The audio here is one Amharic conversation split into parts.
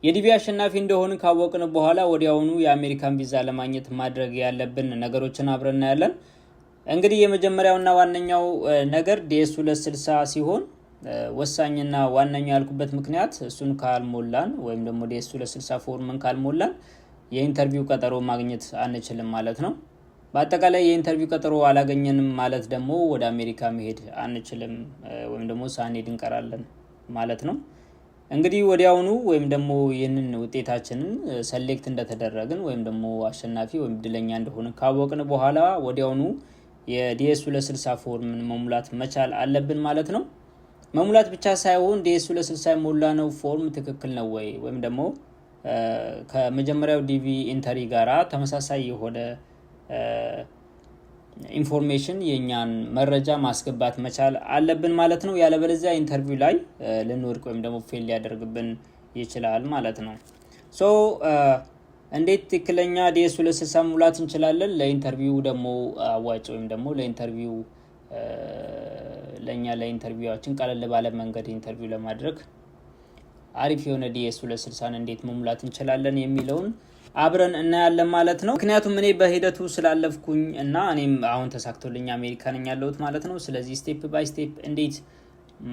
የዲቪ አሸናፊ እንደሆንን ካወቅን በኋላ ወዲያውኑ የአሜሪካን ቪዛ ለማግኘት ማድረግ ያለብን ነገሮችን አብረን እናያለን። እንግዲህ የመጀመሪያውና ዋነኛው ነገር DS 260 ሲሆን፣ ወሳኝና ዋነኛው ያልኩበት ምክንያት እሱን ካልሞላን ወይም ደግሞ DS 260 ፎርምን ካልሞላን የ interview ቀጠሮ ማግኘት አንችልም ማለት ነው። በአጠቃላይ የ interview ቀጠሮ አላገኘንም ማለት ደግሞ ወደ አሜሪካ መሄድ አንችልም ወይም ደግሞ ሳንሄድ እንቀራለን ማለት ነው። እንግዲህ ወዲያውኑ ወይም ደግሞ ይህንን ውጤታችንን select እንደተደረግን ወይም ደግሞ አሸናፊ ወይም እድለኛ እንደሆንን ካወቅን በኋላ ወዲያውኑ የ DS 260 ፎርምን መሙላት መቻል አለብን ማለት ነው። መሙላት ብቻ ሳይሆን DS 260 የሞላነው ፎርም ትክክል ነው ወይ ወይም ደግሞ ከመጀመሪያው DV entry ጋራ ተመሳሳይ የሆነ information፣ የእኛን መረጃ ማስገባት መቻል አለብን ማለት ነው። ያለበለዚያ interview ላይ ልንወድቅ ወይም ደግሞ fail ሊያደርግብን ይችላል ማለት ነው። So እንዴት ትክክለኛ DS 260 መሙላት እንችላለን? ለ interview ደግሞ አዋጭ ወይም ደግሞ ለ interview ለእኛ ለ interview ኣችን ቀለል ባለ መንገድ interview ለማድረግ አሪፍ የሆነ DS 260ን እንዴት መሙላት እንችላለን የሚለውን አብረን እናያለን ማለት ነው። ምክንያቱም እኔ በሂደቱ ስላለፍኩኝ እና እኔም አሁን ተሳክቶልኝ አሜሪካ ነኝ ያለሁት ማለት ነው። ስለዚህ step by step እንዴት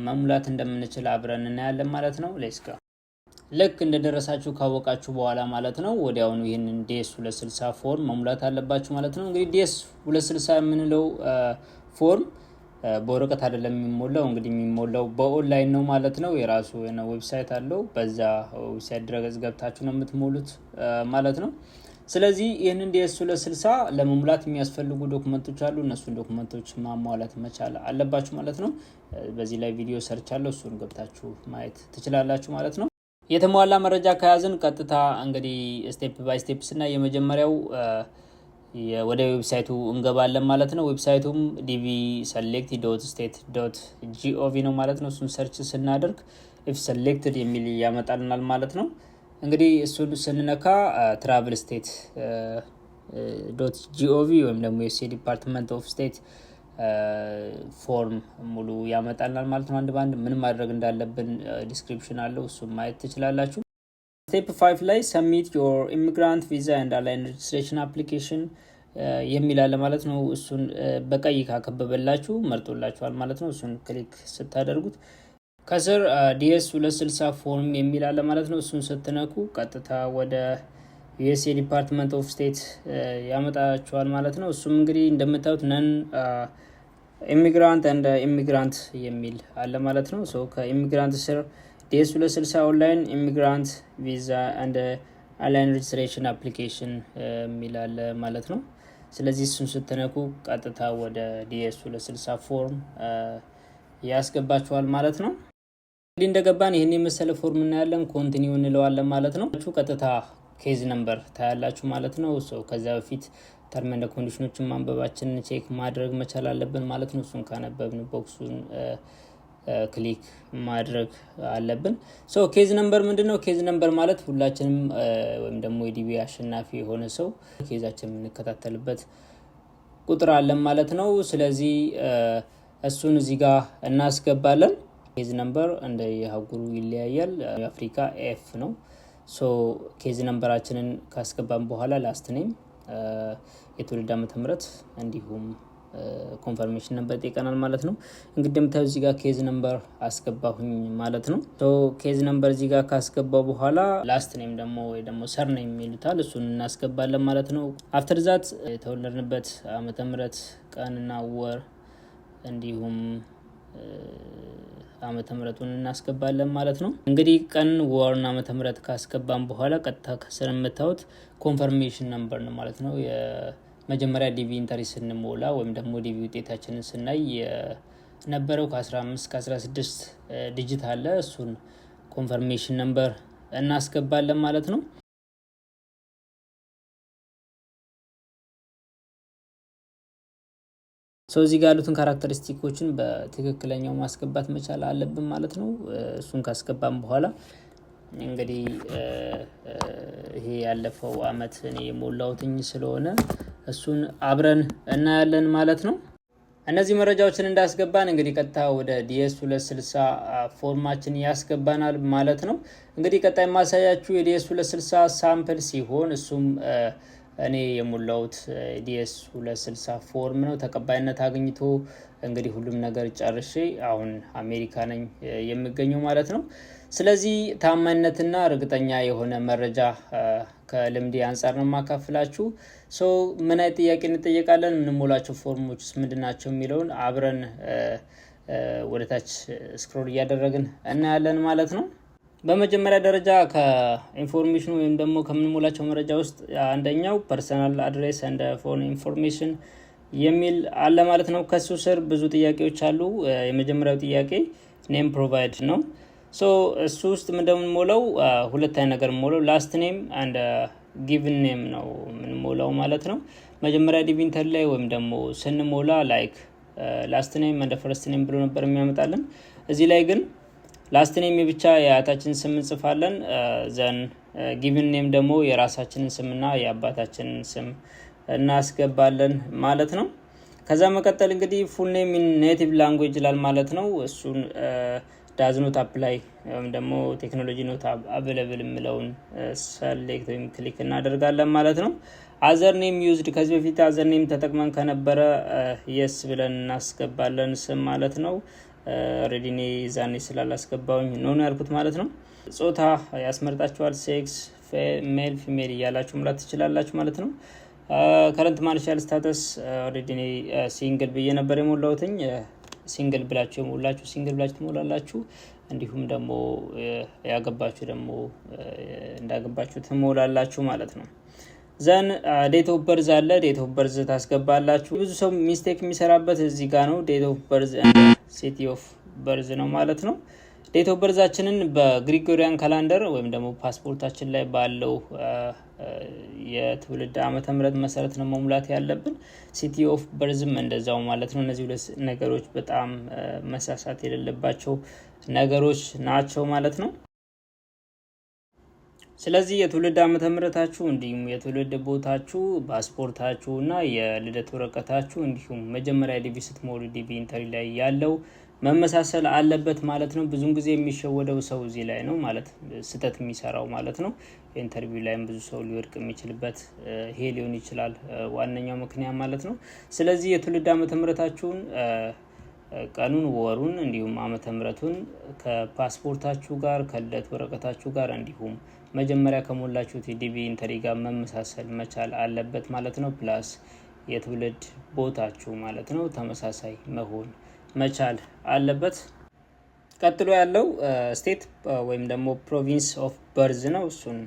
መሙላት እንደምንችል አብረን እናያለን ማለት ነው። Let's go። ልክ እንደደረሳችሁ ካወቃችሁ በኋላ ማለት ነው፣ ወዲያውኑ ይህንን DS 260 ፎርም መሙላት አለባችሁ ማለት ነው። እንግዲህ DS 260 የምንለው ፎርም በወረቀት አይደለም የሚሞላው። እንግዲህ የሚሞላው በኦንላይን ነው ማለት ነው። የራሱ የሆነ website አለው። በዛ website ድረገጽ ገብታችሁ ነው የምትሞሉት ማለት ነው። ስለዚህ ይህንን DS 260 ለመሙላት የሚያስፈልጉ document ኦች አሉ። እነሱን document ኦች ማሟላት መቻል አለባችሁ ማለት ነው። በዚህ ላይ ቪዲዮ ሰርቻለሁ። እሱን ገብታችሁ ማየት ትችላላችሁ ማለት ነው። የተሟላ መረጃ ከያዝን ቀጥታ እንግዲህ step by step ስናይ የመጀመሪያው ወደ website ኡ እንገባለን ማለት ነው። Website ኡም dvselect.state.gov ነው ማለት ነው። እሱን search ስናደርግ if selected የሚል ያመጣልናል ማለት ነው። እንግዲህ እሱን ስንነካ travel state.gov ወይም ደግሞ የ Department of State ፎርም ሙሉ ያመጣልናል ማለት ነው። አንድ በአንድ ምን ማድረግ እንዳለብን description አለው፣ እሱን ማየት ትችላላችሁ። Step 5 ላይ submit your immigrant visa and alien registration application የሚል አለ ማለት ነው። እሱን በቀይ ካከበበላችሁ መርጦላችኋል ማለት ነው። እሱን click ስታደርጉት ከስር DS 260 ፎርም የሚል አለ ማለት ነው። እሱን ስትነኩ ቀጥታ ወደ USA Department of State ያመጣችኋል ማለት ነው። እሱም እንግዲህ እንደምታዩት non immigrant and immigrant የሚል አለ ማለት ነው። So ከ immigrant ስር DS 260 online immigrant visa and alien registration application የሚል አለ ማለት ነው። ስለዚህ እሱን ስትነኩ ቀጥታ ወደ DS 260 ፎርም ያስገባችኋል ማለት ነው። እንግዲህ እንደገባን ይህን የመሰለ ፎርም እናያለን። Continue እንለዋለን ማለት ነው። ቀጥታ case number ታያላችሁ ማለት ነው። ከዚያ በፊት term and condition ኦችን ማንበባችንን check ማድረግ መቻል አለብን ማለት ነው። እሱን ካነበብን box ኡን click ማድረግ አለብን። So case number ምንድን ነው? Case number ማለት ሁላችንም ወይም ደግሞ የዲቪ አሸናፊ የሆነ ሰው case ኣችን የምንከታተልበት ቁጥር አለን ማለት ነው። ስለዚህ እሱን እዚህ ጋር እናስገባለን። Case number እንደ የአህጉሩ ይለያያል። የአፍሪካ F ነው። So case number ኣችንን ካስገባን በኋላ last name፣ የትውልድ ዓመተ ምህረት እንዲሁም confirmation number ይጠይቀናል ማለት ነው። እንግዲህ እንደምታዩ እዚህ ጋር case number አስገባሁኝ ማለት ነው። Case number እዚህ ጋር ካስገባው በኋላ last name ደግሞ ወይ ደግሞ surname ይሉታል፣ እሱን እናስገባለን ማለት ነው። After that የተወለድንበት ዓመተ ምህረት፣ ቀንና ወር እንዲሁም ዓመተ ምህረቱን እናስገባለን ማለት ነው። እንግዲህ ቀን፣ ወርና ዓመተ ምህረት ካስገባን በኋላ ቀጥታ ከስር የምታዩት confirmation number ነው ማለት ነው። የመጀመሪያ DV entry ስንሞላ ወይም ደግሞ ዲቪ ውጤታችንን ስናይ የነበረው ከ15 ከ16 digit አለ። እሱን confirmation number እናስገባለን ማለት ነው። So እዚህ ጋር ያሉትን characteristic ኦችን በትክክለኛው ማስገባት መቻል አለብን ማለት ነው። እሱን ካስገባን በኋላ እንግዲህ ይሄ ያለፈው አመት እኔ የሞላሁትኝ ስለሆነ እሱን አብረን እናያለን ማለት ነው። እነዚህ መረጃዎችን እንዳስገባን እንግዲህ ቀጥታ ወደ DS 260 ፎርማችን ያስገባናል ማለት ነው። እንግዲህ ቀጣይ ማሳያችሁ የ DS 260 sample ሲሆን እሱም እኔ የሞላሁት DS 260 ፎርም ነው። ተቀባይነት አግኝቶ እንግዲህ ሁሉም ነገር ጨርሼ አሁን አሜሪካ ነኝ የምገኘው ማለት ነው። ስለዚህ ታማኝነትና እርግጠኛ የሆነ መረጃ ከልምዴ አንጻር ነው የማካፍላችሁ። So ምን አይነት ጥያቄ እንጠየቃለን፣ የምንሞላቸው ፎርሞች ውስጥ ምንድን ናቸው የሚለውን አብረን ወደታች scroll እያደረግን እናያለን ማለት ነው። በመጀመሪያ ደረጃ ከ information ኑ ወይም ደግሞ ከምንሞላቸው መረጃ ውስጥ አንደኛው personal address and phone information የሚል አለ ማለት ነው። ከሱ ስር ብዙ ጥያቄዎች አሉ። የመጀመሪያው ጥያቄ name provide ነው። So እሱ ውስጥ እንደምንሞላው ሁለት አይነት ነገር የምንሞላው last name and given name ነው የምንሞላው ማለት ነው። መጀመሪያ DV entry ላይ ወይም ደግሞ ስንሞላ like last name and first name ብሎ ነበር የሚያመጣልን። እዚህ ላይ ግን last name ብቻ የአያታችንን ስም እንጽፋለን። Then given name ደግሞ የራሳችንን ስምና የአባታችንን ስም እናስገባለን ማለት ነው። ከዛ መቀጠል እንግዲህ full name in native language ይላል ማለት ነው። እሱን does not apply ወይም ደግሞ technology not available የሚለውን select ወይም click እናደርጋለን ማለት ነው። Other name used፣ ከዚህ በፊት other name ተጠቅመን ከነበረ yes ብለን እናስገባለን ስም ማለት ነው። Already እኔ ዛኔ ስላላስገባውኝ no ነው ያልኩት ማለት ነው። ጾታ ያስመርጣችኋል። Sex male፣ female እያላችሁ ሙላት ትችላላችሁ ማለት ነው። Current marital status already እኔ single ብዬ ነበር የሞላሁትኝ። Single ብላችሁ የሞላችሁ single ብላችሁ ትሞላላችሁ። እንዲሁም ደግሞ ያገባችሁ ደግሞ እንዳገባችሁ ትሞላላችሁ ማለት ነው። Then date of birth አለ። Date of birth ታስገባላችሁ። ብዙ ሰው mistake የሚሰራበት እዚህ ጋር ነው። Date of birth፣ city of birth ነው ማለት ነው። Date of birth ኣችንን በ Gregorian calendar ወይም ደግሞ ፓስፖርታችን ላይ ባለው የትውልድ ዓመተ ምህረት መሰረት ነው መሙላት ያለብን። City of birth ም እንደዛው ማለት ነው። እነዚህ ሁለት ነገሮች በጣም መሳሳት የሌለባቸው ነገሮች ናቸው ማለት ነው። ስለዚህ የትውልድ ዓመተ ምህረታችሁ እንዲሁም የትውልድ ቦታችሁ፣ ፓስፖርታችሁ እና የልደት ወረቀታችሁ እንዲሁም መጀመሪያ DV ስትሞሉ DV entry ላይ ያለው መመሳሰል አለበት ማለት ነው። ብዙን ጊዜ የሚሸወደው ሰው እዚህ ላይ ነው ማለት ስህተት የሚሰራው ማለት ነው። Interview ላይም ብዙ ሰው ሊወድቅ የሚችልበት ይሄ ሊሆን ይችላል ዋነኛው ምክንያት ማለት ነው። ስለዚህ የትውልድ ዓመተ ምህረታችሁን ቀኑን፣ ወሩን እንዲሁም ዓመተ ምህረቱን ከፓስፖርታችሁ ጋር፣ ከልደት ወረቀታችሁ ጋር እንዲሁም መጀመሪያ ከሞላችሁት የ DV entry ጋር መመሳሰል መቻል አለበት ማለት ነው። Plus የትውልድ ቦታችሁ ማለት ነው ተመሳሳይ መሆን መቻል አለበት። ቀጥሎ ያለው state ወይም ደግሞ province of birth ነው። እሱን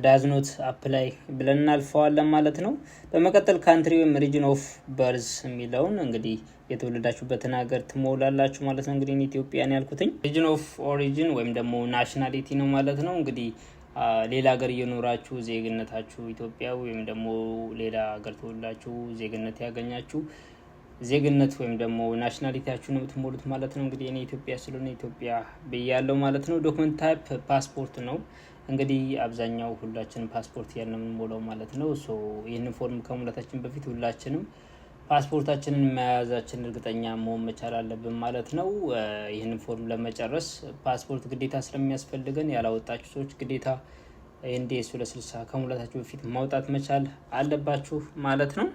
does not apply ብለን እናልፈዋለን ማለት ነው። በመቀጠል country ወይም region of birth የሚለውን እንግዲህ የተወለዳችሁበትን ሀገር ትሞላላችሁ ማለት ነው። እንግዲህ ኢትዮጵያን ያልኩትኝ region of origin ወይም ደግሞ nationality ነው ማለት ነው። እንግዲህ ሌላ ሀገር እየኖራችሁ ዜግነታችሁ ኢትዮጵያ ወይም ደግሞ ሌላ ሀገር ተወልዳችሁ ዜግነት ያገኛችሁ ዜግነት ወይም ደግሞ nationality ያችሁ ነው የምትሞሉት ማለት ነው። እንግዲህ እኔ ኢትዮጵያ ስለሆነ ኢትዮጵያ ብያለው ማለት ነው። Document type ፓስፖርት ነው። እንግዲህ አብዛኛው ሁላችንም ፓስፖርት እያልን ነው የምንሞላው ማለት ነው። So ይህንን ፎርም ከሙላታችን በፊት ሁላችንም ፓስፖርታችንን መያዛችን እርግጠኛ መሆን መቻል አለብን ማለት ነው። ይህንን ፎርም ለመጨረስ ፓስፖርት ግዴታ ስለሚያስፈልገን ያላወጣችሁ ሰዎች ግዴታ DS 260 ከሙላታችሁ በፊት ማውጣት መቻል አለባችሁ ማለት ነው።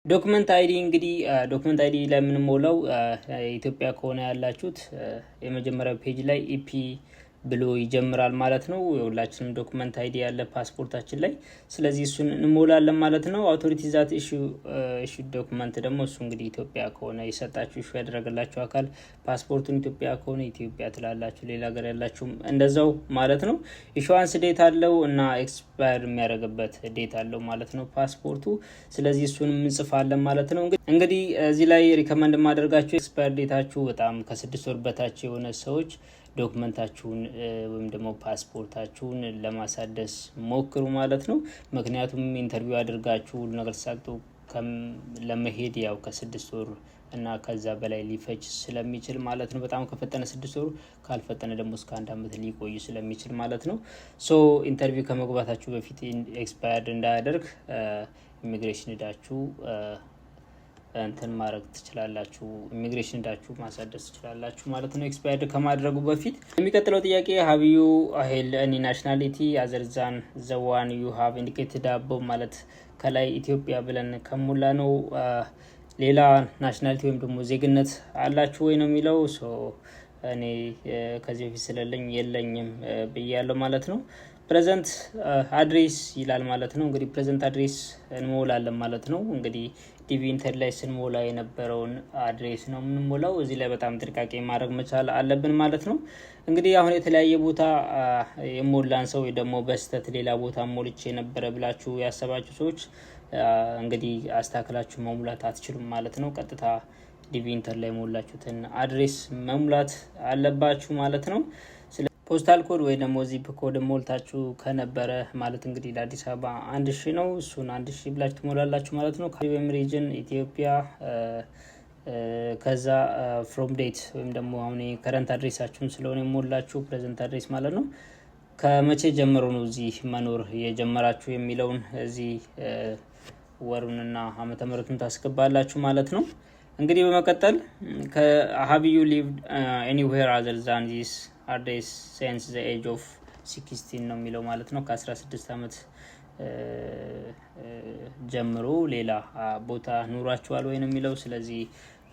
Document ID፣ እንግዲህ document ID ላይ የምንሞላው ኢትዮጵያ ከሆነ ያላችሁት የመጀመሪያው page ላይ EP ብሎ ይጀምራል ማለት ነው። የሁላችንም document ID ያለ ፓስፖርታችን ላይ፣ ስለዚህ እሱን እንሞላለን ማለት ነው። Authority that issue document ደግሞ እሱ እንግዲህ ኢትዮጵያ ከሆነ የሰጣችሁ፣ issue ያደረገላችሁ አካል ፓስፖርቱን ኢትዮጵያ ከሆነ ኢትዮጵያ ትላላችሁ። ሌላ ሀገር ያላችሁም እንደዛው ማለት ነው። Issuance date አለው እና expire የሚያደርግበት date አለው ማለት ነው ፓስፖርቱ። ስለዚህ እሱንም እንጽፋለን ማለት ነው። እንግዲህ እዚህ ላይ recommend የማደርጋችሁ expire date ኣችሁ በጣም ከ6 ወር በታች የሆነ ሰዎች document ኣችሁን ወይም ደግሞ ፓስፖርታችሁን ለማሳደስ ሞክሩ ማለት ነው። ምክንያቱም interview አድርጋችሁ ሁሉ ነገር ተሳክቶ ለመሄድ ያው ከ6 ወር እና ከዛ በላይ ሊፈጅ ስለሚችል ማለት ነው። በጣም ከፈጠነ 6 ወሩ፣ ካልፈጠነ ደግሞ እስከ አንድ አመት ሊቆይ ስለሚችል ማለት ነው። So interview ከመግባታችሁ በፊት expired እንዳያደርግ ኢሚግሬሽን ሄዳችሁ እንትን ማድረግ ትችላላችሁ፣ ኢሚግሬሽን ሄዳችሁ ማሳደስ ትችላላችሁ ማለት ነው፣ expired ከማድረጉ በፊት። የሚቀጥለው ጥያቄ "Have you held any nationality other than the one you have indicated above?" ማለት ከላይ ኢትዮጵያ ብለን ከሞላነው ሌላ nationality ወይም ደግሞ ዜግነት አላችሁ ወይ ነው የሚለው። እኔ ከዚህ በፊት ስለሌለኝ የለኝም ብያለሁ ማለት ነው። Present address ይላል ማለት ነው። እንግዲህ present address እንሞላለን ማለት ነው። እንግዲህ DV enter ላይ ስንሞላ የነበረውን address ነው የምንሞላው። እዚህ ላይ በጣም ጥንቃቄ ማድረግ መቻል አለብን ማለት ነው። እንግዲህ አሁን የተለያየ ቦታ የሞላን ሰው ወይ ደግሞ በስህተት ሌላ ቦታ ሞልቼ ነበረ ብላችሁ ያሰባችሁ ሰዎች እንግዲህ አስተካክላችሁ መሙላት አትችሉም ማለት ነው። ቀጥታ DV enter ላይ የሞላችሁትን address መሙላት አለባችሁ ማለት ነው። Postal code ወይ ደግሞ zip code ሞልታችሁ ከነበረ ማለት እንግዲህ ለአዲስ አበባ 1000 ነው። እሱን 1000 ብላችሁ ትሞላላችሁ ማለት ነው። ወይም region ኢትዮጵያ፣ ከዛ from date ወይም ደግሞ አሁን current address ኣችሁን ስለሆነ የሞላችሁ present address ማለት ነው። ከመቼ ጀምሮ ነው እዚህ መኖር የጀመራችሁ የሚለውን እዚህ ወሩንና ዓመተ ምሕረቱን ታስገባላችሁ ማለት ነው። እንግዲህ በመቀጠል "Have you lived anywhere other than this address since the age of 16?" ነው የሚለው ማለት ነው። ከ16 ዓመት ጀምሮ ሌላ ቦታ ኑሯችኋል ወይ ነው የሚለው። ስለዚህ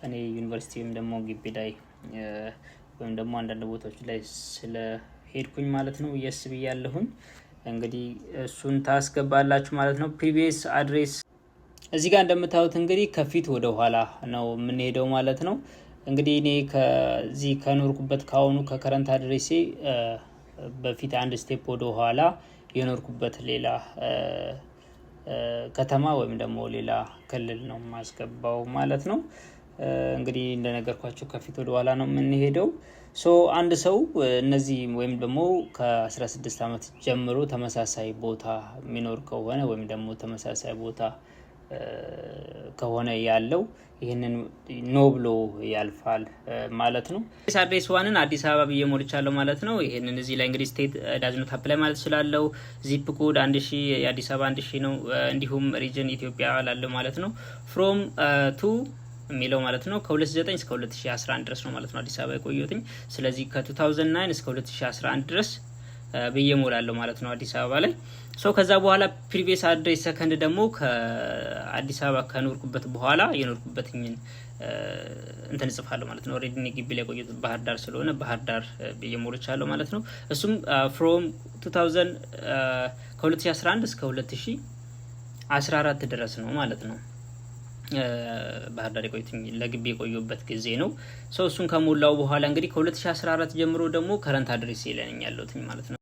እኔ ዩኒቨርሲቲ ወይም ደግሞ ግቢ ላይ ወይም ደግሞ አንዳንድ ቦታዎች ላይ ስለ ሄድኩኝ ማለት ነው yes ብያለሁኝ። እንግዲህ እሱን ታስገባላችሁ ማለት ነው። Previous address እዚህ ጋር እንደምታዩት እንግዲህ ከፊት ወደ ኋላ ነው የምንሄደው ማለት ነው። እንግዲህ እኔ ከዚህ ከኖርኩበት ከአሁኑ ከ current address ኤ በፊት አንድ step ወደ ኋላ የኖርኩበት ሌላ ከተማ ወይም ደግሞ ሌላ ክልል ነው የማስገባው ማለት ነው። እንግዲህ እንደነገርኳችሁ ከፊት ወደ ኋላ ነው የምንሄደው። So አንድ ሰው እነዚህ ወይም ደግሞ ከ16 ዓመት ጀምሮ ተመሳሳይ ቦታ የሚኖር ከሆነ ወይም ደግሞ ተመሳሳይ ቦታ ከሆነ ያለው ይህንን no ብሎ ያልፋል ማለት ነው። Address one ን አዲስ አበባ ብዬ ሞልቻለሁ ማለት ነው። ይህንን እዚህ ላይ እንግዲህ state does not apply ማለት እችላለሁ። Zip code 1000፣ የአዲስ አበባ 1000 ነው። እንዲሁም region ኢትዮጵያ ላለው ማለት ነው። From to የሚለው ማለት ነው ከ2009 እስከ 2011 ድረስ ነው ማለት ነው አዲስ አበባ የቆየሁትኝ። ስለዚህ ከ2009 እስከ 2011 ድረስ ብዬ ሞላለሁ ማለት ነው አዲስ አበባ ላይ። So ከዛ በኋላ previous address second ደግሞ ከአዲስ አበባ ከኖርኩበት በኋላ የኖርኩበትኝን እንትን እጽፋለሁ ማለት ነው። Already እኔ ግቢ ላይ የቆየሁት ባህር ዳር ስለሆነ ባህር ዳር ብዬ ሞልቻለሁ ማለት ነው። እሱም from 2000 ከ2011 እስከ 2014 ድረስ ነው ማለት ነው። ባህር ዳር የቆየሁትኝ ለግቢ የቆየሁበት ጊዜ ነው። So እሱን ከሞላው በኋላ እንግዲህ ከ2014 ጀምሮ ደግሞ current address ይለኝ ያለሁትኝ ማለት ነው።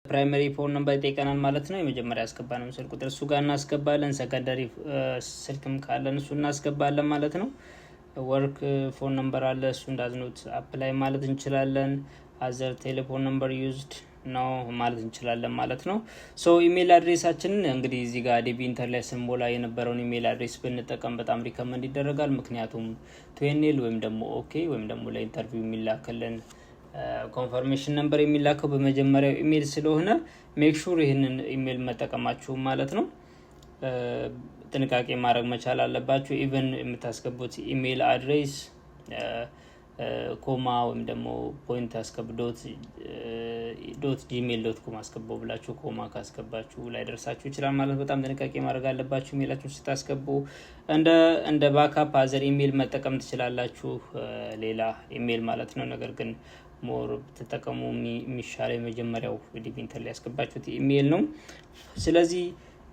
Primary phone number ይጠይቀናል ማለት ነው። የመጀመሪያ ያስገባነው ስልክ ቁጥር እሱ ጋር እናስገባለን። Secondary ስልክም ካለን እሱ እናስገባለን ማለት ነው። Work phone number አለ፣ እሱ does not apply ማለት እንችላለን። Other telephone number used ነው ማለት እንችላለን ማለት ነው። So email address ኣችንን እንግዲህ እዚህ ጋር DV enter ላይ ስንሞላ የነበረውን email address ብንጠቀም በጣም recommend ይደረጋል። ምክንያቱም 2NL ወይም ደግሞ OK ወይም ደግሞ ለ interview የሚላክልን confirmation number የሚላከው በመጀመሪያው ኢሜል ስለሆነ make sure ይህንን ኢሜል መጠቀማችሁ ማለት ነው። ጥንቃቄ ማድረግ መቻል አለባችሁ። Even የምታስገቡት email address comma ወይም ደግሞ point አስገቡ፣ dot gmail.com አስገባው ብላችሁ comma ካስገባችሁ ላይደርሳችሁ ይችላል ማለት በጣም ጥንቃቄ ማድረግ አለባችሁ። ኢሜላችሁን ስታስገቡ እንደ backup other email መጠቀም ትችላላችሁ፣ ሌላ ኢሜል ማለት ነው። ነገር ግን more ብትጠቀሙ የሚሻለው የመጀመሪያው DV enter ላይ ያስገባችሁት ኢሜል ነው። ስለዚህ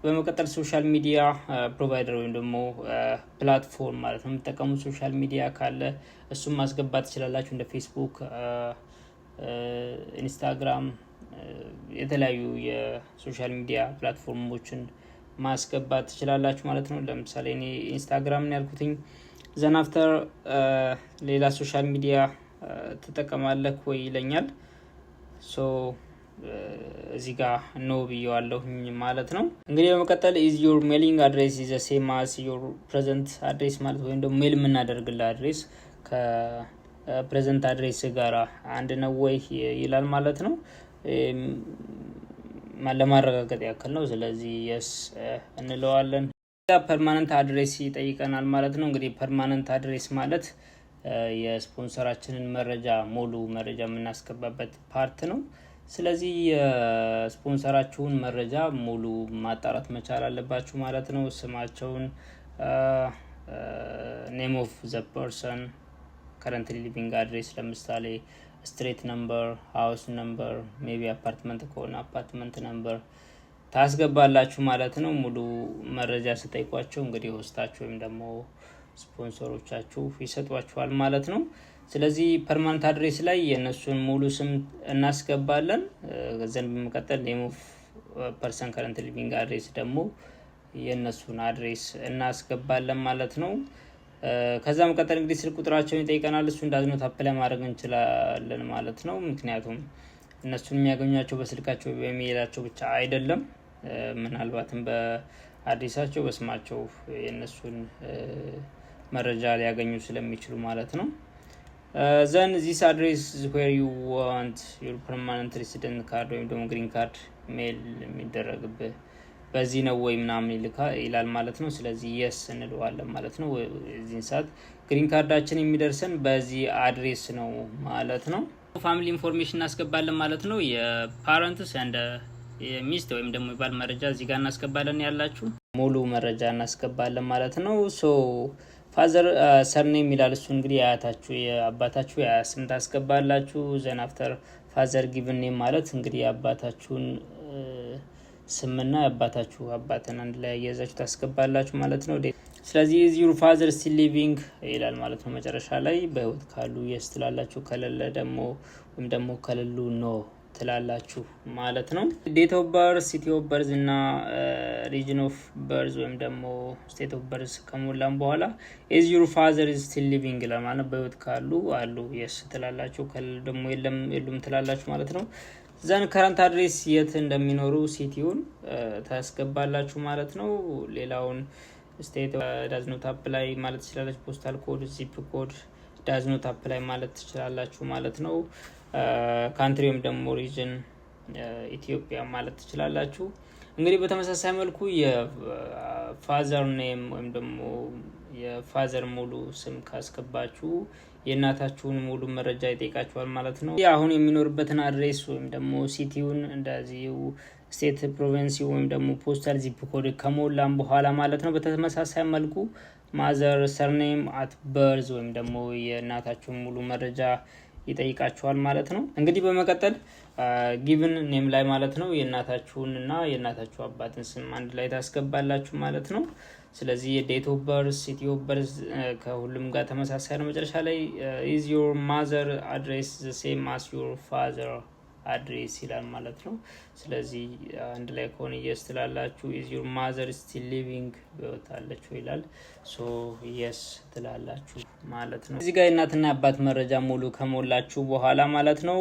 በመቀጠል social media provider ወይም ደግሞ platform ማለት ነው፣ የምትጠቀሙት social media ካለ እሱም ማስገባት ትችላላችሁ። እንደ ፌስቡክ፣ ኢንስታግራም፣ የተለያዩ የ social media platform ኦችን ማስገባት ትችላላችሁ ማለት ነው። ለምሳሌ እኔ ኢንስታግራም ነው ያልኩትኝ። Then after ሌላ social media ትጠቀማለህ ወይ ይለኛል። So እዚህ ጋር no ብየዋለሁኝ ማለት ነው። እንግዲህ በመቀጠል "Is your mailing address is same as your present address?" ማለት ወይም ደግሞ mail የምናደርግልህ address ከ present address ጋር አንድ ነው ወይ ይላል ማለት ነው። ለማረጋገጥ ያክል ነው። ስለዚህ yes እንለዋለን። Permanent address ይጠይቀናል ማለት ነው። እንግዲህ permanent address ማለት የስፖንሰራችንን መረጃ፣ ሙሉ መረጃ የምናስገባበት part ነው። ስለዚህ የስፖንሰራችሁን መረጃ ሙሉ ማጣራት መቻል አለባችሁ ማለት ነው። ስማቸውን፣ name of the person currently living address፣ ለምሳሌ street number፣ house number፣ maybe apartment ከሆነ apartment number ታስገባላችሁ ማለት ነው። ሙሉ መረጃ ስጠይቋቸው እንግዲህ host ኣችሁ ወይም ደግሞ ስፖንሰሮቻችሁ ይሰጧችኋል ማለት ነው። ስለዚህ permanent address ላይ የእነሱን ሙሉ ስም እናስገባለን። ከዛን በመቀጠል name of person current living address ደግሞ የእነሱን address እናስገባለን ማለት ነው። ከዛ መቀጠል እንግዲህ ስልክ ቁጥራቸውን ይጠይቀናል። እሱ does not apply ማድረግ እንችላለን ማለት ነው። ምክንያቱም እነሱን የሚያገኟቸው በስልካቸው፣ በኢሜይላቸው ብቻ አይደለም። ምናልባትም በ address ኣቸው፣ በስማቸው የእነሱን መረጃ ሊያገኙ ስለሚችሉ ማለት ነው። Then this address where you want your permanent resident card ወይም ደግሞ green card mail የሚደረግብህ በዚህ ነው ወይ ምናምን ይላል ማለት ነው። ስለዚህ yes እንለዋለን ማለት ነው። እዚህን ሰዓት green card ኣችን የሚደርሰን በዚህ address ነው ማለት ነው። Family information እናስገባለን ማለት ነው። የ parents and የሚስት ወይም ደግሞ የባል መረጃ እዚህ ጋር እናስገባለን፣ ያላችሁ ሙሉ መረጃ እናስገባለን ማለት ነው። So father surname ይላል። እሱ እንግዲህ የአያታችሁ፣ የአባታችሁ የአያት ስም ታስገባላችሁ። Then after father given name ማለት እንግዲህ የአባታችሁን ስምና የአባታችሁ አባትን አንድ ላይ አያይዛችሁ ታስገባላችሁ ማለት ነው። ስለዚህ is your father still living ይላል ማለት ነው። መጨረሻ ላይ በህይወት ካሉ yes ትላላችሁ፣ ከሌለ ደግሞ ወይም ደግሞ ከሌሉ no ትላላችሁ ማለት ነው። Date of birth፣ city of birth እና region of birth ወይም ደግሞ state of birth ከሞላን በኋላ is your father still living ይላል ማለት ነው። በህይወት ካሉ አሉ yes ትላላችሁ፣ ከሌሉ ደግሞ የለም፣ የሉም ትላላችሁ ማለት ነው። Then current address የት እንደሚኖሩ city ውን ታስገባላችሁ ማለት ነው። ሌላውን state does not apply ማለት ትችላላችሁ። Postal code፣ zip code does not apply ማለት ትችላላችሁ ማለት ነው። Country ወይም ደግሞ region ኢትዮጵያ ማለት ትችላላችሁ። እንግዲህ በተመሳሳይ መልኩ የ father name ወይም ደግሞ የ father ሙሉ ስም ካስገባችሁ የእናታችሁን ሙሉ መረጃ ይጠይቃችኋል ማለት ነው። አሁን የሚኖርበትን address ወይም ደግሞ city ውን፣ እንደዚሁ state፣ province ወይም ደግሞ postal zip code ከሞላን በኋላ ማለት ነው። በተመሳሳይ መልኩ mother surname at birth ወይም ደግሞ የእናታችሁን ሙሉ መረጃ ይጠይቃችኋል ማለት ነው። እንግዲህ በመቀጠል given name ላይ ማለት ነው የእናታችሁን እና የእናታችሁ አባትን ስም አንድ ላይ ታስገባላችሁ ማለት ነው። ስለዚህ የ date of birth፣ city of birth ከሁሉም ጋር ተመሳሳይ ነው። መጨረሻ ላይ is your mother address the same as your father address ይላል ማለት ነው። ስለዚህ አንድ ላይ ከሆነ yes ትላላችሁ። Is your mother still living፣ በህይወት አለች ይላል። So yes ትላላችሁ ማለት ነው። እዚህ ጋር የእናትና የአባት መረጃ ሙሉ ከሞላችሁ በኋላ ማለት ነው፣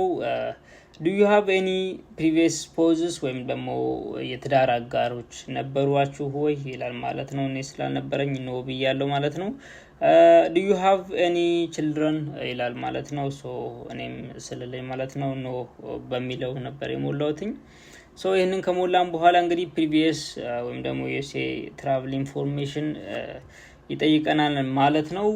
do you have any previous spouses ወይም ደግሞ የትዳር አጋሮች ነበሯችሁ ወይ ይላል ማለት ነው። እኔ ስላልነበረኝ no ብያለሁ ማለት ነው። Do you have any children ይላል ማለት ነው። So እኔም ስለሌለኝ ማለት ነው no በሚለው ነበር የሞላሁትኝ። So ይህንን ከሞላን በኋላ እንግዲህ previous ወይም ደግሞ USA travel information ይጠይቀናል ማለት ነው።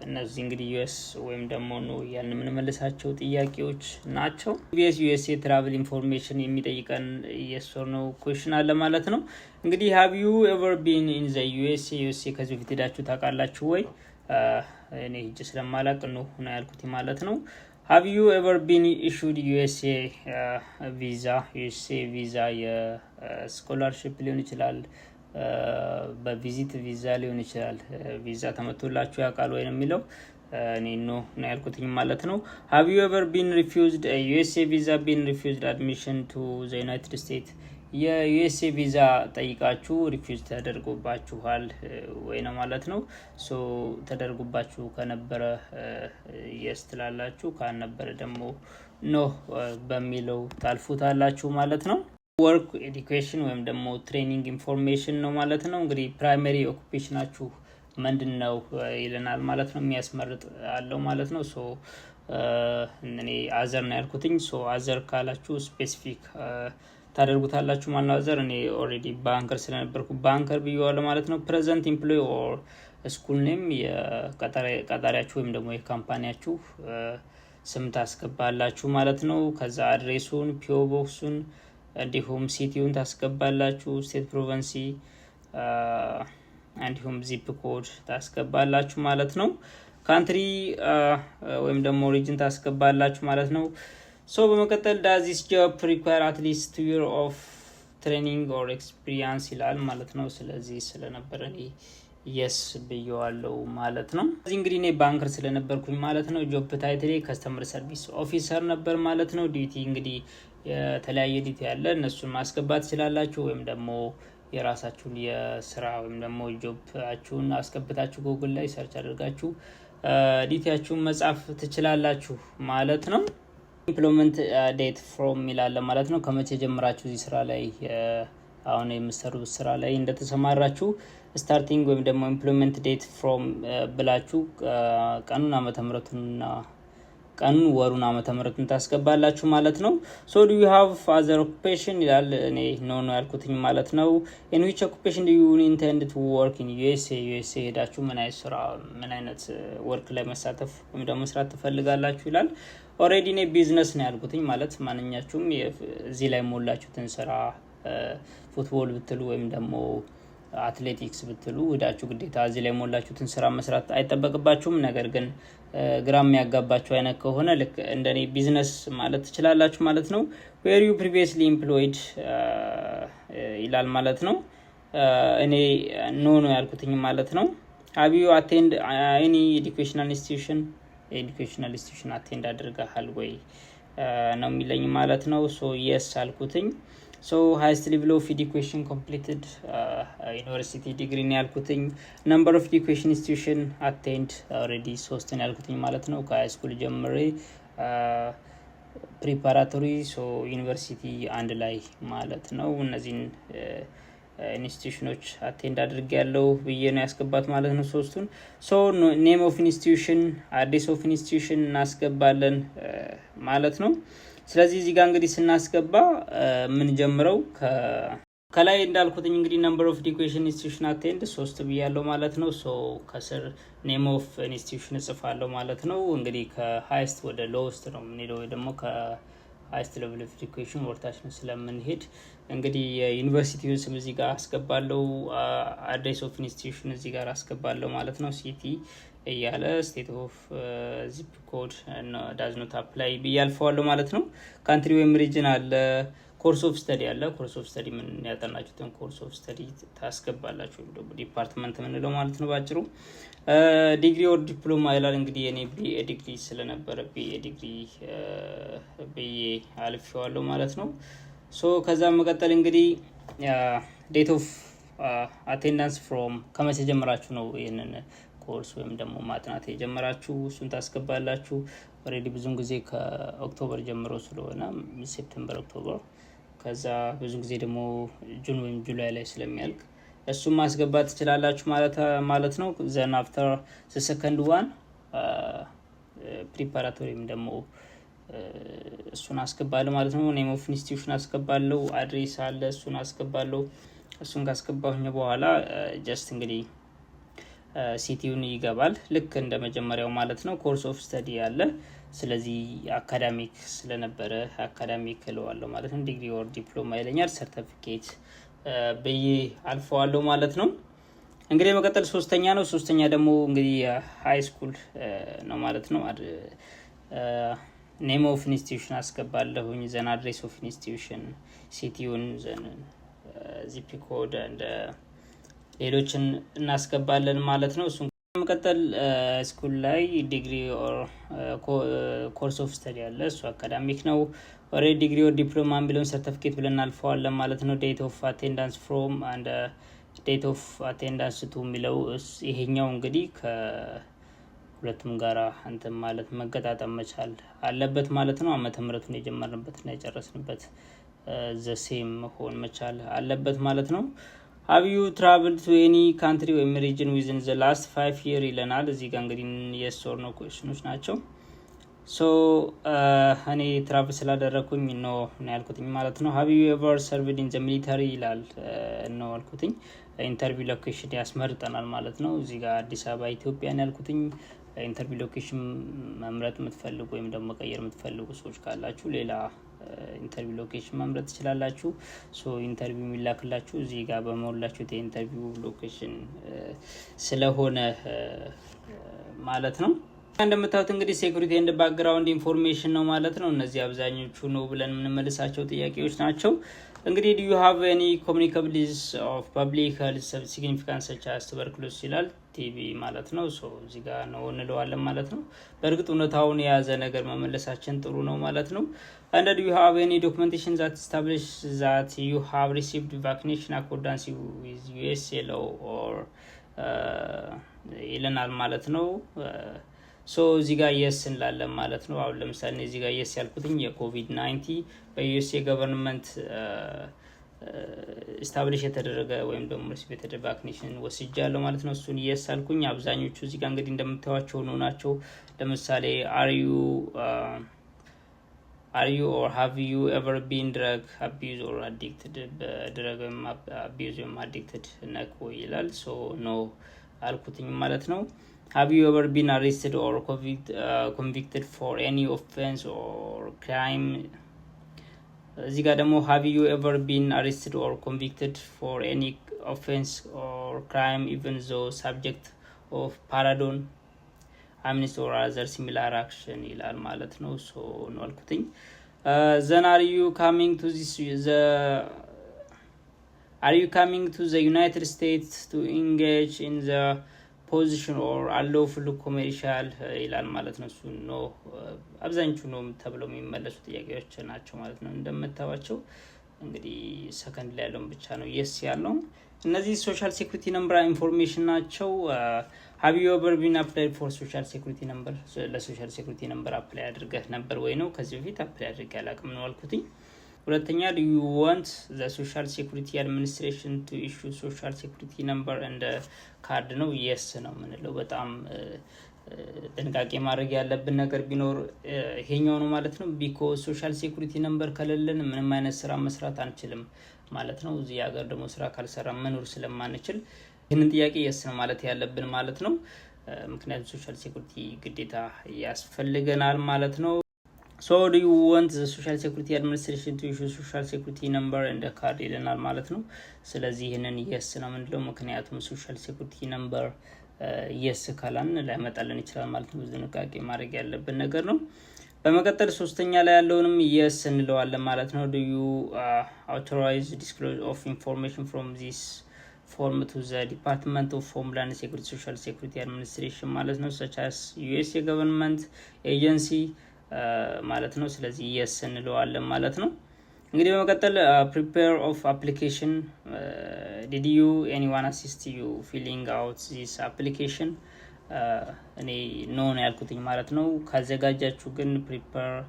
እነዚህ እንግዲህ yes ወይም ደግሞ no እያልን የምንመልሳቸው ጥያቄዎች ናቸው። Previous USA travel information የሚጠይቀን yes or no question አለ ማለት ነው። እንግዲህ have you ever been in the USA፣ USA ከዚህ በፊት ሄዳችሁ ታውቃላችሁ ወይ? እኔ ሄጄ ስለማላቅ no ነው ያልኩት ማለት ነው። Have you ever been issued USA visa? USA visa የ scholarship ሊሆን ይችላል፣ በ visit visa ሊሆን ይችላል። ቪዛ ተመቶላችሁ ያውቃል ወይ ነው የሚለው። እኔ no ነው ያልኩትኝ ማለት ነው። Have you ever been refused USA visa, been refused admission to the United States? የ USA ቪዛ ጠይቃችሁ refuse ተደርጎባችኋል ወይ ነው ማለት ነው። So ተደርጎባችሁ ከነበረ yes ትላላችሁ፣ ካልነበረ ደግሞ no በሚለው ታልፉታላችሁ ማለት ነው። Work, education ወይም ደግሞ training information ነው ማለት ነው። እንግዲህ primary occupation ኣችሁ ምንድን ነው ይለናል ማለት ነው። የሚያስመርጥ አለው ማለት ነው። So እኔ other ነው ያልኩትኝ። So other ካላችሁ specific ታደርጉታላችሁ ማለት ነው። Other እኔ already banker ስለነበርኩ banker ብዬዋለሁ ማለት ነው። Present employer or school name፣ የቀጣሪያችሁ ወይም ደግሞ የ company ያችሁ ስም ታስገባላችሁ ማለት ነው። ከዛ address ኡን፣ P.O. box ኡን እንዲሁም city ውን ታስገባላችሁ፣ state፣ province እንዲሁም zip code ታስገባላችሁ ማለት ነው። Country ወይም ደግሞ region ታስገባላችሁ ማለት ነው። So በመቀጠል "Does this job require at least 2 year of training or experience?" ይላል ማለት ነው። ስለዚህ ስለነበረ እኔ yes ብየዋለው ማለት ነው። እዚህ እንግዲህ እኔ banker ስለነበርኩኝ ማለት ነው፣ job title ኤ customer service officer ነበር ማለት ነው። Duty እንግዲህ የተለያየ duty ያለ እነሱን ማስገባት ትችላላችሁ፣ ወይም ደግሞ የራሳችሁን የስራ ወይም ደግሞ job ኣችሁን አስገብታችሁ ጉግል ላይ search አድርጋችሁ duty ያችሁን መጻፍ ትችላላችሁ ማለት ነው። Employment date from ይላል ማለት ነው። ከመቼ ጀምራችሁ እዚህ ስራ ላይ፣ አሁን የምትሰሩት ስራ ላይ እንደተሰማራችሁ starting ወይም ደግሞ employment date from ብላችሁ ቀኑን፣ ዓመተ ምሕረቱንና ቀኑን፣ ወሩን፣ ዓመተ ምሕረቱን ታስገባላችሁ ማለት ነው። So "Do you have other occupation?" ይላል። እኔ no ነው ያልኩትኝ ማለት ነው። "In which occupation do you intend to work in USA?" USA ሄዳችሁ ምን አይነት ስራ፣ ምን አይነት work ላይ መሳተፍ ወይም ደግሞ መስራት ትፈልጋላችሁ ይላል። Already እኔ ቢዝነስ ነው ያልኩትኝ፣ ማለት ማንኛችሁም እዚህ ላይ ሞላችሁትን ስራ football ብትሉ ወይም ደግሞ አትሌቲክስ ብትሉ ሄዳችሁ ግዴታ እዚህ ላይ ሞላችሁትን ስራ መስራት አይጠበቅባችሁም። ነገር ግን ግራ የሚያጋባችሁ አይነት ከሆነ ልክ እንደኔ ቢዝነስ ማለት ትችላላችሁ ማለት ነው። "Were you previously employed?" ይላል ማለት ነው። እኔ no ነው ያልኩትኝ ማለት ነው። "Have you attend any educational institution?" Educational institution attend አድርገሃል ወይ ነው የሚለኝ ማለት ነው። So yes አልኩትኝ። So highest level of education completed፣ university degree ነው ያልኩትኝ። Number of education institution attend፣ already ሶስት ነው ያልኩትኝ ማለት ነው። ከ high school ጀምሬ preparatory፣ so university አንድ ላይ ማለት ነው። እነዚህን institution ኖች attend አድርጌያለው ብዬ ነው ያስገባት ማለት ነው ሶስቱን። So name of institution፣ address of institution እናስገባለን ማለት ነው። ስለዚህ እዚህ ጋር እንግዲህ ስናስገባ የምንጀምረው ከላይ እንዳልኩትኝ እንግዲህ number of education institution attend ሶስት ብያለው ማለት ነው። So ከስር name of institution እጽፋለሁ ማለት ነው። እንግዲህ ከ highest ወደ lowest ነው የምንሄደው ወይ ደግሞ ከ highest level of education ወደታች ነው ስለምንሄድ እንግዲህ የዩኒቨርሲቲውን ስም እዚህ ጋር አስገባለው። Address of institution እዚህ ጋር አስገባለሁ ማለት ነው። City እያለ state of zip code does not apply ብዬ አልፈዋለሁ ማለት ነው። Country ወይም region አለ። Course of study አለ። Course of study ምን ያጠናችሁትን course of study ታስገባላችሁ ወይም ደግሞ department የምንለው ማለት ነው ባጭሩ። Degree or diploma ይላል። እንግዲህ የኔ BA degree ስለነበረ BA degree ብዬ አልፌዋለሁ ማለት ነው። So ከዛ መቀጠል እንግዲህ date of attendance from፣ ከመቼ ጀምራችሁ ነው ይህንን ኮርስ ወይም ደግሞ ማጥናት የጀመራችሁ፣ እሱን ታስገባላችሁ። Already ብዙን ጊዜ ከ October ጀምሮ ስለሆነ September፣ October፣ ከዛ ብዙ ጊዜ ደግሞ June ወይም July ላይ ስለሚያልቅ እሱን ማስገባት ትችላላችሁ ማለት ነው። Then after second one preparatory ወይም ደግሞ እሱን አስገባለሁ ማለት ነው። Name of institution አስገባለሁ። Address አለ፣ እሱን አስገባለሁ። እሱን ካስገባሁኝ በኋላ just እንግዲህ city ውን ይገባል ልክ እንደ መጀመሪያው ማለት ነው። Course of study አለ። ስለዚህ academic ስለነበረ academic እለዋለሁ ማለት ነው። Degree or diploma ይለኛል። ሰርተፊኬት ብዬ አልፈዋለሁ ማለት ነው። እንግዲህ መቀጠል ሶስተኛ ነው። ሶስተኛ ደግሞ እንግዲህ high school ነው ማለት ነው። Name of institution አስገባለሁኝ፣ then address of institution፣ city ውን፣ then zip code እንደ ሌሎችን እናስገባለን ማለት ነው። እሱን መቀጠል school ላይ degree or course of study አለ። እሱ academic ነው። Already degree or diploma የሚለውን ሰርተፊኬት ብለን እናልፈዋለን ማለት ነው። Date of attendance from and date of attendance to የሚለው ይሄኛው እንግዲህ ከሁለቱም ጋራ እንትን ማለት መገጣጠም መቻል አለበት ማለት ነው። ዓመተ ምሕረቱን የጀመርንበትና የጨረስንበት the same መሆን መቻል አለበት ማለት ነው። "Have you travel to any country ወይም region within the last 5 year?" ይለናል። እዚህ ጋር እንግዲህ yes or no question ኖች ናቸው። So እኔ travel ስላደረግኩኝ no ነው ያልኩትኝ ማለት ነው። Have you ever served in the military ይላል። No አልኩትኝ። Interview location ያስመርጠናል ማለት ነው። እዚህ ጋር አዲስ አበባ ኢትዮጵያን ያልኩትኝ። Interview location መምረጥ የምትፈልጉ ወይም ደግሞ መቀየር የምትፈልጉ ሰዎች ካላችሁ ሌላ interview location መምረጥ ትችላላችሁ። So interview የሚላክላችሁ እዚህ ጋር በሞላችሁት የ interview location ስለሆነ ማለት ነው። እንደምታዩት እንግዲህ security and background information ነው ማለት ነው። እነዚህ አብዛኞቹ no ብለን የምንመልሳቸው ጥያቄዎች ናቸው። እንግዲህ do you have any communicable disease of public health significance such as tuberculosis ይላል። TB ማለት ነው። So እዚህ ጋር no እንለዋለን ማለት ነው። በእርግጥ እውነታውን የያዘ ነገር መመለሳችን ጥሩ ነው ማለት ነው። And do you have any documentation that establish that you have received vaccination accordance with USA law or ይለናል ማለት ነው። So እዚህ ጋር yes እንላለን ማለት ነው። አሁን ለምሳሌ እዚህ ጋር yes ያልኩትኝ የኮቪድ 19 በ USA government establish የተደረገ ወይም ደግሞ receive የተደረገ vaccination ወስጃለሁ ማለት ነው። እሱን yes አልኩኝ። አብዛኞቹ እዚህ ጋር እንግዲህ እንደምታዩቸው no ናቸው። ለምሳሌ are you or have you ever been drug abuse or addicted፣ በ drug ወይም abuse ወይም addicted ነህ ወይ ይላል። So no አልኩትኝ ማለት ነው። Have you ever been arrested or convicted for any offense or crime? እዚህ ጋር ደግሞ have you ever been arrested or convicted for any offense or crime even though subject of pardon, amnesty or other similar action ይላል ማለት ነው። So no አልኩትኝ። Then are you coming to the United States to engage in the possession or unlawful commercial ይላል ማለት ነው። እሱ no፣ አብዛኞቹ no ተብለው የሚመለሱ ጥያቄዎች ናቸው ማለት ነው። እንደምታዩዋቸው እንግዲህ ሰከንድ ላይ ያለውን ብቻ ነው yes ያለው። እነዚህ social security number information ናቸው። Have you ever been applied for social security number? ለ social security number apply አድርገህ ነበር ወይ ነው። ከዚህ በፊት apply አድርጌ አላውቅም ነው አልኩትኝ። ሁለተኛ do you want the Social Security Administration to issue social security number and card ነው። Yes ነው የምንለው። በጣም ጥንቃቄ ማድረግ ያለብን ነገር ቢኖር ይሄኛው ነው ማለት ነው። Because social security number ከሌለን ምንም አይነት ስራ መስራት አንችልም ማለት ነው። እዚህ ሀገር ደግሞ ስራ ካልሰራ መኖር ስለማንችል ይህንን ጥያቄ yes ነው ማለት ያለብን ማለት ነው። ምክንያቱም social security ግዴታ ያስፈልገናል ማለት ነው። So do you want the Social Security Administration to issue social security number and card ይለናል ማለት ነው። ስለዚህ ይህንን yes ነው የምንለው፣ ምክንያቱም social security number yes ካላልን ላይመጣልን ይችላል ማለት ነው። ጥንቃቄ ማድረግ ያለብን ነገር ነው። በመቀጠል ሶስተኛ ላይ ያለውንም yes እንለዋለን ማለት ነው። Do you authorize disclose of information from this form to the Department of Homeland Security Social Security Administration ማለት ነው፣ such as USA government agency ማለት ነው። ስለዚህ yes እንለዋለን ማለት ነው። እንግዲህ በመቀጠል prepare of application፣ did you anyone assist you filling out this application? እኔ no ነው ያልኩትኝ ማለት ነው። ካዘጋጃችሁ ግን preparer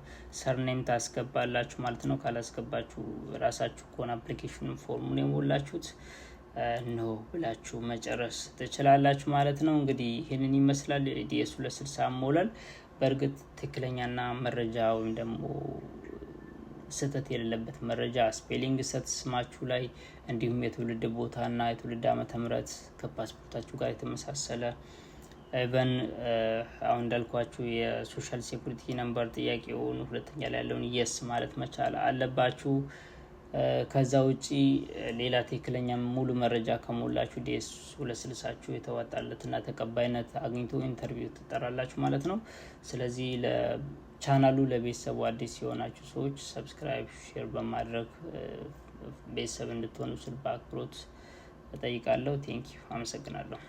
surname ታስገባላችሁ ማለት ነው። ካላስገባችሁ ራሳችሁ ከሆነ application form ኡን የሞላችሁት no ብላችሁ መጨረስ ትችላላችሁ ማለት ነው። እንግዲህ ይህንን ይመስላል DS 260 አሞላል። በእርግጥ ትክክለኛና መረጃ ወይም ደግሞ ስህተት የሌለበት መረጃ፣ spelling ስህተት ስማችሁ ላይ፣ እንዲሁም የትውልድ ቦታና የትውልድ ዓመተ ምህረት ከፓስፖርታችሁ ጋር የተመሳሰለ፣ even አሁን እንዳልኳችሁ የ social security number ጥያቄውን ሁለተኛ ላይ ያለውን yes ማለት መቻል አለባችሁ። ከዛ ውጪ ሌላ ትክክለኛ ሙሉ መረጃ ከሞላችሁ DS 260ችሁ የተዋጣለትና ተቀባይነት አግኝቶ interview ትጠራላችሁ ማለት ነው። ስለዚህ ለቻናሉ ለቤተሰቡ አዲስ የሆናችሁ ሰዎች subscribe፣ share በማድረግ ቤተሰብ እንድትሆኑ ስል በአክብሮት እጠይቃለሁ። Thank you፣ አመሰግናለሁ።